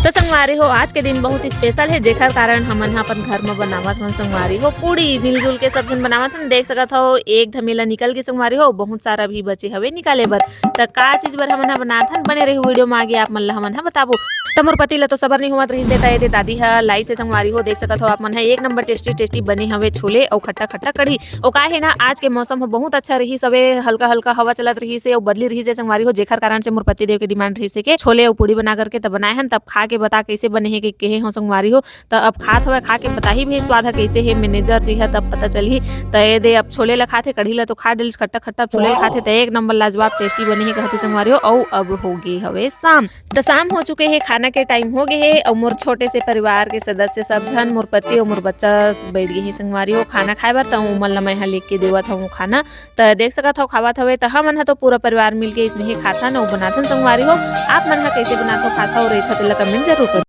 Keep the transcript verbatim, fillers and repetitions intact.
तो संगवारी हो, आज के दिन बहुत special हे, जेकर कारण हमन ह अपन घर म बनावत हन संगवारी हो पूड़ी। मिलजुल के सब झन बनावत हन। देख सकत हव, एक धमेला निकल गे संगवारी हो, बहुत सारा भी बचे हवे निकाले बर। त का चीज बर हमन ह बनात हन, बने रहिहू video म, आगे आप मन ल हमन ह बताबो। त मोर पति ल तो सबर नहीं होवत रहिस हे, त एदे दादी ह लाइस हे संगवारी हो। देख सकत हव आप मन ह, एक नंबर tasty tasty बने हवे छोले अउ खट्टा खट्टा कढ़ी। अउ का हे ना, आज के मौसम ह बहुत अच्छा रहिस हवे, हल्का हल्का हवा चलत रहिस हे अउ बदली रहिस हे संगवारी हो, जेकर कारण से मोर पति देव के demand रहिस हे के छोले अउ पूड़ी बना करके त बनाए हन। तब खा के बता कैसे बने हे के कहे हो संगवारी हो। त अब खात हवय, खा के बताही भी स्वाद ह कैसे हे manager जी ह, तब पता चलही। त एदे अब छोले ल खाथे, कढ़ी ल तो खा डलिस खट्टा खट्टा, अब छोले ल खाथे त एक नंबर लाजवाब tasty बने हे कहथे संगवारी हो। अउ अब हो गे हवे शाम, त शाम हो चुके हे, खाना के time हो गे हे। अउ मोर छोटे से परिवार के सदस्य सब झन, मोर पति अउ मोर बच्चा बैठ गे हे संगवारी हो खाना खाए बर। त उमन ल मैं ह लेके देवत हवं खाना। त देख सकत हव, खावत हवे। त हमन ह तो पूरा परिवार मिलके इसने ही खाथन अउ बनाथन संगवारी हो। आप मन ह कैसे बनाथव, खाथव, रहिथव, तेला comment जरूर करो।